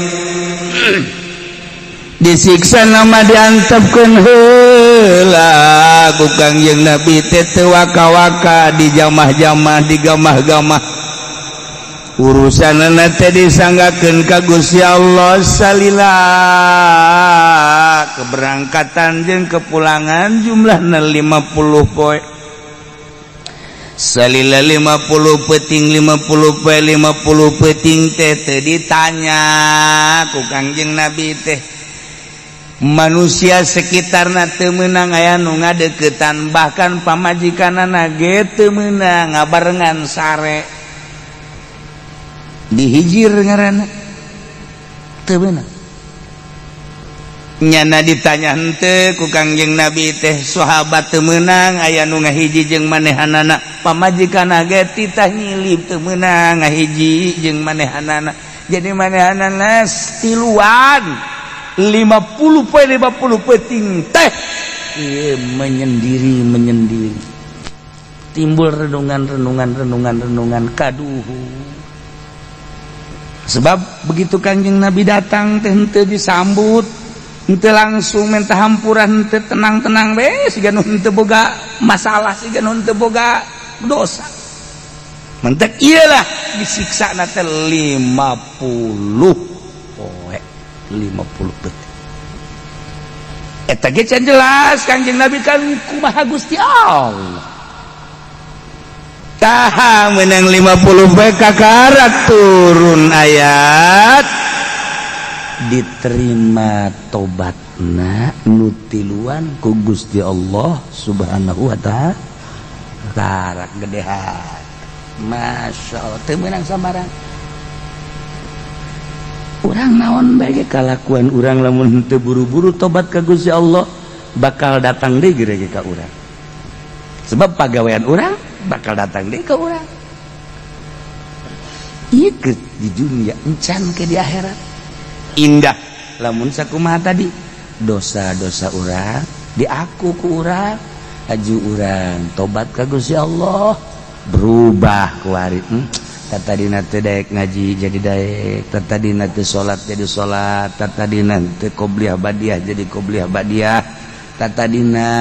Disiksa nama diantepkeun heula Heula ku Kangjeng Nabi teh teu waka-waka di jamah-jamah, di gamah-gamah, urusanana teh disanggakeun ka Gusti Allah. Salila keberangkatan jeung kepulangan jumlahna 50 poe. Salila 50 peting, 50 poe, 50 peting teh teu ditanya ku Kangjeng Nabi teh. Manusia sekitarna teu meunang aya nu ngadeukeutan, bahkan pamajikanana ge teu meunang ngabarengan sare. Dihijir ngaranna, teu meunang. Nyana ditanya henteu ku Kangjeng Nabi teh. Sahabat teu meunang aya nu ngahiji jeung manehanana, pamajikanna ge titah nyilib, teu meunang ngahiji jeung manehanana. Jadi manehanana tiluan 50 poe 50 peting teh ieu menyendiri, menyendiri, timbul renungan, renungan, renungan, renungan kaduhu. Sebab begitu Kanjeng Nabi datang teh henteu disambut, henteu langsung minta hampura, henteu, tenang-tenang be, siga nu henteu boga masalah, siga nu henteu boga dosa. Mentek iyalah disiksa na teh 50 poe 50 peting. Eta ge can jelas Kangjeng Nabi kan kumaha Gusti Allah. Tah, menang 50 poe kakarak turun ayat, diterima tobatna nu tiluan ku Gusti Allah Subhanahu wa Ta'ala. Karak gede hati, Masya Allah, teu meunang sambarang. Urang naon bae kalakuan urang, lamun henteu buru-buru tobat ka Gusti Allah, bakal datang deui ge ka urang. Sebab pagawean urang bakal datang deui ka urang. Ieu di dunia encan ke di akhirat. Indah lamun sakumaha tadi, dosa-dosa urang diaku ku urang, aju urang tobat ka Gusti Allah, berubah kuari. Tadina teu daek ngaji jadi daek, tadina teu salat jadi salat, tadina teu qobliyah badiah jadi qobliyah badiah, tadina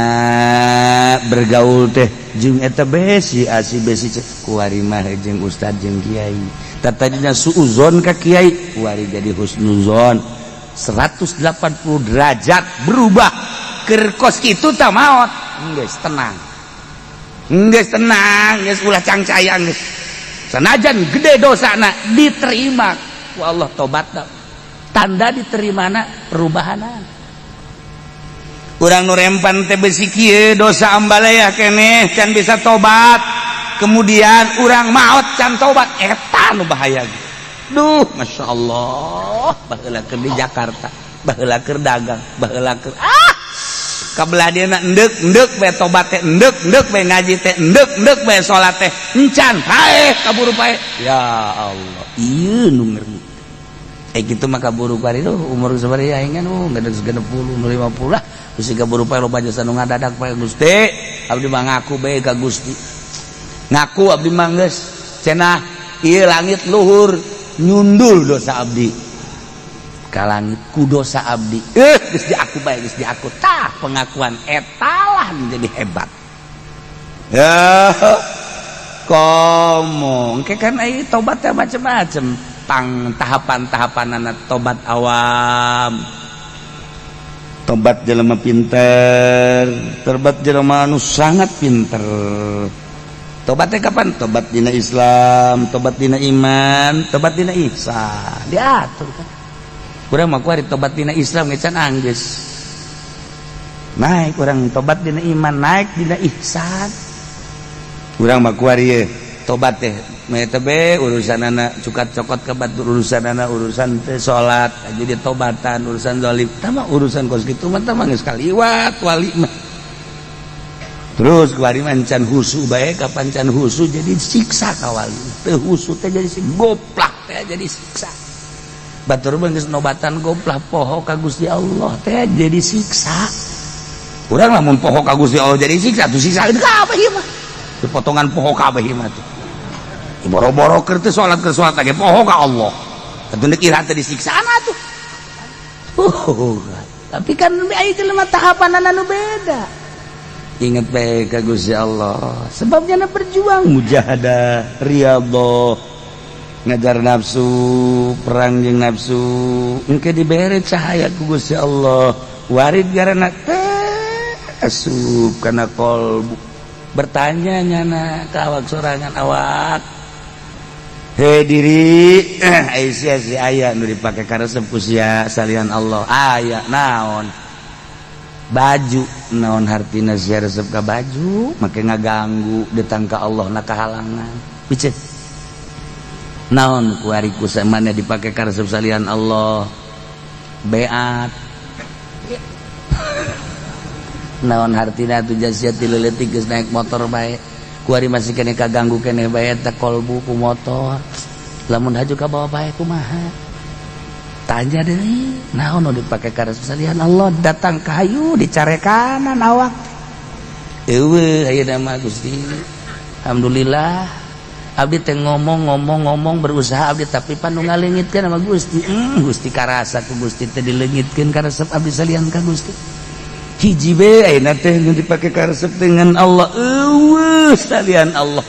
bergaul teh jeung eta besi asi besi kuari mah jeung ustad jeung kiai, tadina suuzon ka kiai kuari jadi husnuzon. 180 derajat berubah. Keur kos kitu tah maot geus tenang, geus tenang, geus ulah cangcayang geus. Sanajan gede dosana diterima ku Allah tobatna. Tanda diterimana perubahanan. Urang nu rempan teh besi kieu, dosa ambalaya keneh, can bisa tobat, kemudian urang maot can tobat, eta nu bahaya. Duh, Masya Allah, baheula keur di Jakarta, baheula keur dagang, baheula keur kabelah dia endek endek bae tobat teh, endek endek bae ngaji teh, endek endek bae salat teh, encan paeh, kaburu paeh. Ya Allah, ieu nu ngeri. Gitu mah kaburu paeh itu umur sabaraha aing kan geus 60 50 lah. Geus kaburu paeh, loba jasa nu ngadadak paeh. Gusti, abdi mah ngaku bae ka Gusti, ngaku abdi mah geus cenah ieu langit luhur nyundul dosa abdi ka langit ku dosa abdi. Geus diaku bae, geus diaku. Tah, pengakuan etalah menjadi hebat ya. Komo engke kan ai tobatnya macem-macem, pang tahapan-tahapan tobat awam, tobat jelema pinter, tobat jelema anu sangat pinter. Tobatnya kapan? Tobat dina Islam, tobat dina iman, tobat dina ihsan, diatur kan. Kurang mah kuari tobat dina Islam ngecan anggeus naik, urang tobat dina iman naik, dina ihsan. Urang mah kuari ye tobat teh teh urusan anak cukat cokot ke batur, urusan anak, urusan teh salat jadi tobatan, urusan zalim tama, urusan kos kitu mah tama geus kaliwat wali mah. Terus kuari mah can husu bae, kapan can husu jadi siksa ka wali. Teu husu teh jadi goplak teh jadi siksa. Batur mah geus nobatan goplah poho ka Gusti Allah teh jadi siksa. Urang lamun poho ka Gusti Allah jadi siksa tuh, siksa kabeh ieu mah, dipotongan poho kabeh ieu mah tuh. Boro-boro keur teh salat, keur salat lagi poho ka Allah. Atuh iraha teh disiksana tuh. Tapi kan aya jelema tahapan anu beda. Ingat bae ka Gusti Allah, sebabnya na berjuang mujahadah, riyadhah, ngajar nafsu, perang jeung nafsu, engke dibere cahaya ku Gusti Allah. Warid garana teh asup kana kolbu. Bertanya nyana ka awak sorangan awak. Hei diri, sia si aya nu dipake karesep ku sia salian Allah. Aya naon? Baju naon hartina sia resep ka baju, make ngaganggu datang ka Allah na kahalangan. Piceun. Naon kuari ku samana dipake karesep salian Allah? Beat. Naon hartina atuh sia ti leutik geus naik motor bae. Kuari masih kene kaganggu kene bae eta kolbu ku motor. Lamun haju ka bawa bae kumaha? Tanya deui, naon nu dipake karesep salian Allah datang ka hayu dicarekanan awak. Eueuh ayeuna mah Gusti. Alhamdulillah abdi teh ngomong-ngomong-ngomong berusaha abdi tapi pan nu ngaleungitkeun sama Gusti. Gusti karasa ku Gusti teh dileungitkeun karesep abdi salian ka Gusti. Hiji be ayeuna teh nu dipake karesep dengan Allah. Eueuh salian Allah.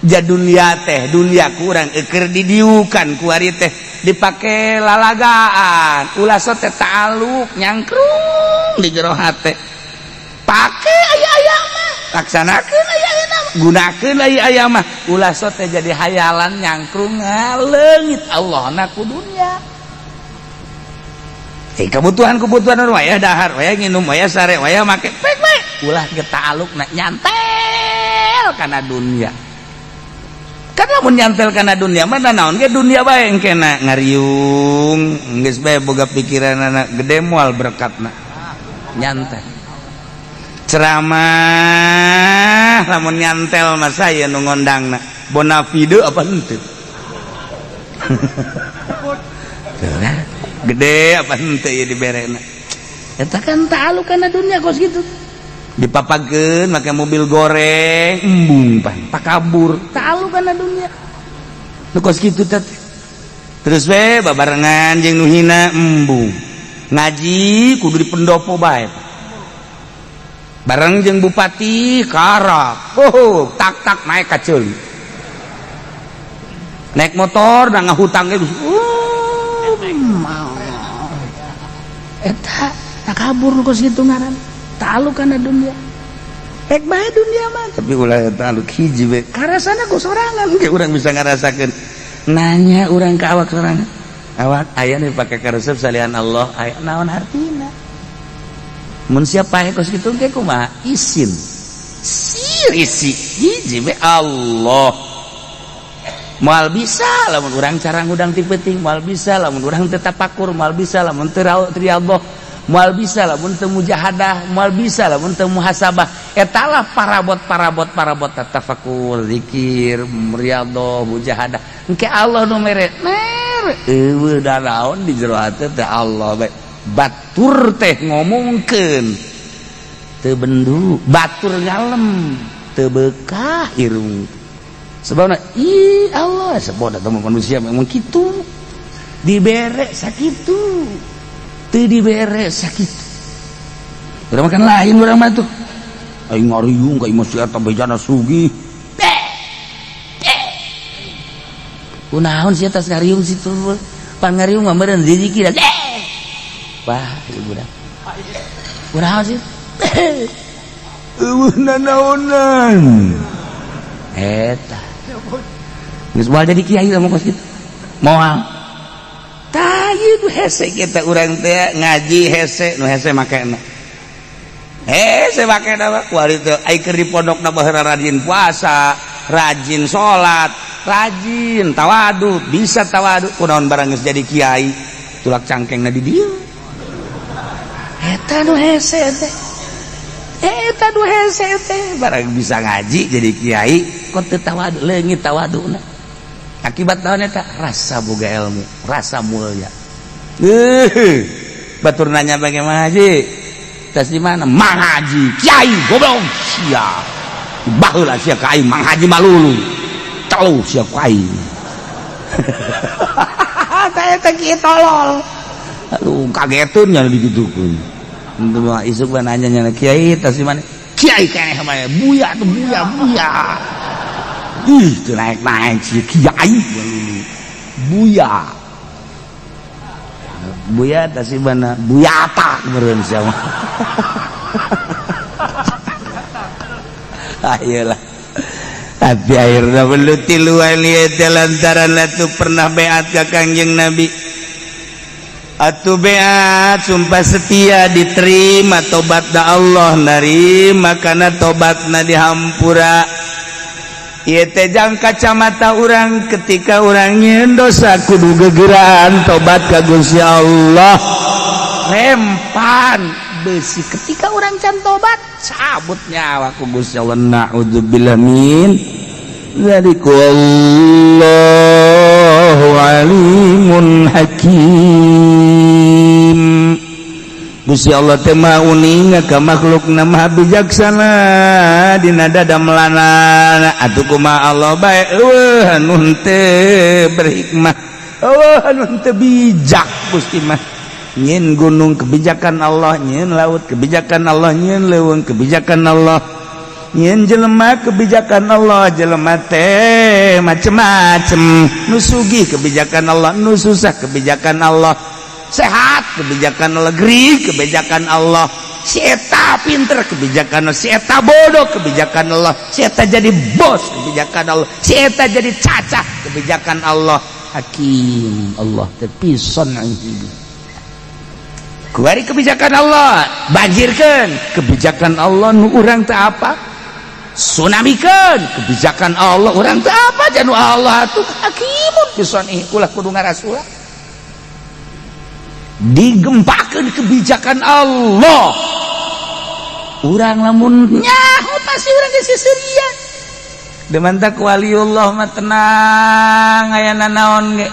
Ja dunia teh dunia kurang eukeur didiukan ku ari teh dipake lalagaan ulah so teh ta'aluk nyangkrung di jero hate pake aya-aya mah laksanakeun aya-aya mah gunakeun aya-aya mah ulah so teh jadi hayalan nyangkrung ngaleungit Allah na ku dunia. Kebutuhan-kebutuhan wayah dahar wayah nginum wayah sare wayah make pek bae ulah ge ta'aluk na nyantel kana dunia. Karena mun nyantel kana dunia mana naon ge dunia bae engkena ngariung geus bae boga pikiranana gede moal berkatna nyantel ceramah lamun nyantel mah saya nu ngondangna bonafide apa henteu gede apa henteu ieu diberena eta kan ta'aluk kana dunia kos kitu dipapakeun make mobil goreng embung pan takabur ta'aluk kana dunia nu kos kitu teh terus we babarengan jeung nu hina embung ngaji kudu di pendopo bae bareng jeung bupati karak oh tak tak naik ka ceuli naik motor da ngahutang ge eta takabur nu kos kitu ngaran ta'aluk kana dunia rek bae dunia mah tapi ulah ta'aluk hiji we karasana ku sorangan ge urang bisa ngarasakeun nanya urang ka awak sorangan awak aya nu dipake karesep salian Allah aya naon hartina mun sia pae kos kitu ge kumaha isin sir isi hiji we Allah moal bisa lamun urang cara ngudang ti peuting moal bisa lamun urang teu tapakur moal bisa lamun teu riyadhah moal bisa lamun teu mujahadah moal bisa lamun teu muhasabah etalah parabot-parabot tafakur zikir riyadhah mujahadah engke Allah nu mere mer eueuh daraon di jero hate teh Allah bae batur teh ngomongkeun teu bendu batur ngalem teu beukah irung sebabna ih Allah sebab da manusia memang kitu dibere sakitu teu dibere sakitu urang makan lain urang mah tuh aing ngariung ka imah si eta bejana sugih kunaon sia tas ngariung situ pan ngariung mah meureun rezeki wah ieu budak kunaon sih eueuh nanaonan eta geus moal jadi kiai lamun kos kitu moal tah ieu nu hese kita urang teh ngaji hese nu hese makena hese makena mah kuari teh ai keur di pondokna baheula rajin puasa rajin salat rajin tawadhu bisa tawadhu kunaon barang geus jadi kiai tulak cangkengna di dieu eta nu hese teh eta nu hese teh barang bisa ngaji jadi kiai kok teu tawadhu leungit tawadhuna akibat naon eta rasa boga ilmu rasa mulia batur nanya bagaimana haji tas di mana Mang Haji kiai goblok sia baheula sia ka aing Mang Haji malulu telu sia ku aing teh eta kieu tolol. Aduh, kagetun nya digitukeun. Henteu mah isuk mah nanya nya, "Kiai, tas di mana?" "Kiai keneh mah buya tuh, buya, buya." Ih, teu naik-naik si kiai buya. Buya tas di mana? Buyata meureun sia mah. Ayolah. Tapi akhirnya beluti luar lihat lantaran atuh pernah beat ka Kangjeng Nabi. Atuh beat sumpah setia diterima tobatna Allah narima karena tobatna dihampura. Ieu teh jang kacamata urang ketika urang nyieun dosa kudu gegeraan tobat ka Gusti Allah. Rempan besi ketika orang can tobat cabut nyawa ku Gusti Allah. Na'udzubillah min dzalik, wallahu alimun hakim. Gusti Allah teh maha uninga ka makhlukna, maha bijaksana dina dadamelanana. Atuh kumaha Allah bae eueuh anu henteu berhikmah, eueuh anu henteu bijak. Gusti mah nyin gunung kebijakan Allah, nyin laut kebijakan Allah, nyin leuweung kebijakan Allah, nyin jelema kebijakan Allah. Jelema teh macem-macem, nu sugih kebijakan Allah, nu susah kebijakan Allah, sehat kebijakan Allah, gering kebijakan Allah, si eta pinter kebijakan Allah, si eta bodoh kebijakan Allah, si eta jadi bos kebijakan Allah, si eta jadi cacah kebijakan Allah. Hakim Allah teh pisan. Kuari kebijakan Allah banjirkan kebijakan Allah nu urang teh apa, tsunamikeun kebijakan Allah urang teh apa. Janu Allah tuh hakimun pisan, ulah kudu ngarasula digempakeun kebijakan Allah. Urang lamun nyaho pasti urang geus seserian. Demantak waliullah mah tenang, aya nanaon ge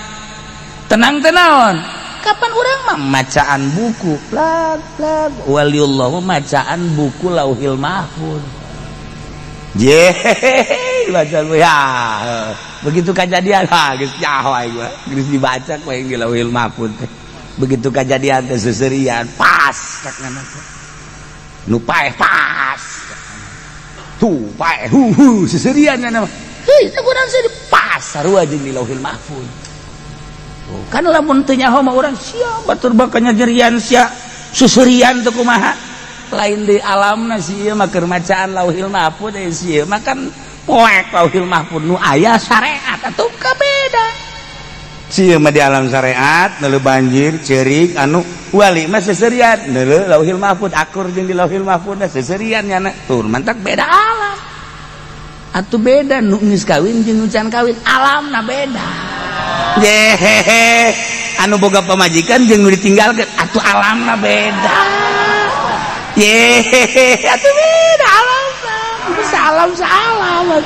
tenang teh naon. Kapan orang mah macaan buku plak plak, waliullah mah macaan buku Lauhil Mahfuz. Jehehe, baca ya. Begitu kejadian, ha geus nyaho aing mah. Geus dibaca ku aing di Lauhil Mahfuz teh. Begitu kejadian teh seserian pas cak ngana teh. Nu paeh pas. Tuh paeh hu hu seserian ngana mah. Heuh, teh urang sih pas sarua jeung di Lauhil Mahfuz. Kan lamun teu nyaho mah urang sia batur bakal nyerian sia susurian teu kumaha. Lain di alamna si ieu mah keur macaan Lauhil Mahfuz, si ieu mah kan poek Lauhil Mahfuz nu aya syariat atuh kabeda. Si ieu mah di alam syariat neuleuh banjir ceurik, anu wali mah seserian neuleuh Lauhil Mahfuz akur jeung di Lauhil Mahfuz seserian nyana tur mantak beda alam. Atuh beda nu geus kawin jeung nu can kawin, alamna beda. Jehehe, anu boga pamajikan jeung nu ditinggalkeun atuh alamna beda. Yehehe, atuh beda alamna. Bisa alam salam.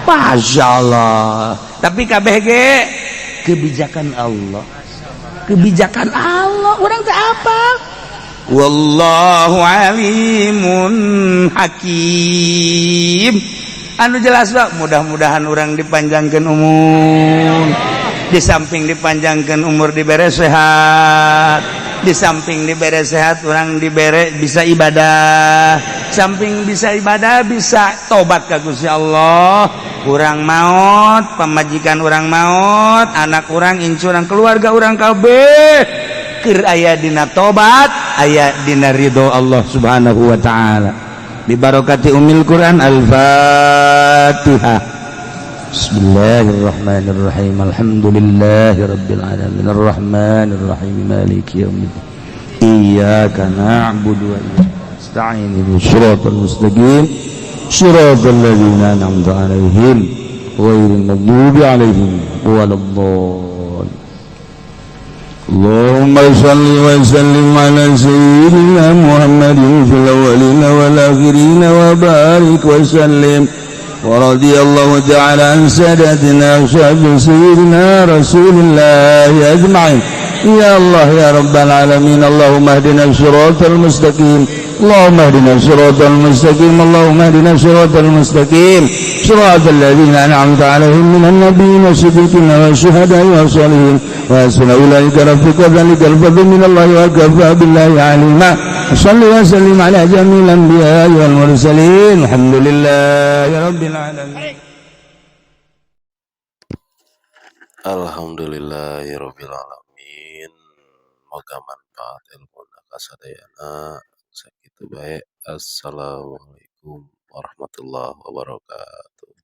Masya Allah. Tapi kabeh ge kebijakan Allah. Kebijakan Allah, urang teh apa? Wallahu alimun hakim. Anu jelas Pak, mudah-mudahan urang dipanjangkeun umur. Di samping dipanjangkan umur dibere sehat, di samping dibere sehat orang dibere bisa ibadah, samping bisa ibadah bisa tobat ka Gusti Allah. Urang maut, pamajikan urang maut, anak urang, incu urang, keluarga urang kabeh keur aya dina tobat, aya dina ridho Allah Subhanahu wa taala. Bi barakati umil Quran. Al-Fatihah. Bismillahirrahmanirrahim. Alhamdulillahi rabbil alamin, arrahmanirrahim, maliki yaumiddin, iyyaka na'budu wa iyyaka nasta'in, ihdinas siratal mustaqim, siratal ladzina an'amta 'alaihim, ghairil maghdubi 'alaihim waladdallin. Allahumma salli wa sallim ala sayyidina Muhammadin fil awwalina wal akhirin wa barik wa sallim. Wa radiyallahu ta'ala an sadatina ashabi sayyidina Rasulillah ajma'in. Ya Allah ya Rabbal alamin, Allahumma ihdina siratal mustaqim. Allahumma ihdina siratal mustaqim Allahumma ihdina siratal mustaqim siratal ladzina an'amta 'alaihim minan nabiyyin wash-shiddiqin wasyuhada'i wash-shalihin wa hasbuna ulaika rafiqa dzalikal fadlu minallahi wa kafa billahi 'alima. Shalli wa sallim ala jami'il anbiya'i wal mursalin. Alhamdulillahi rabbil alamin. Alhamdulillahirabbil alamin. Moga manfaat ilmuna kasadayana. Sakitu bae. Assalamualaikum warahmatullahi wabarakatuh.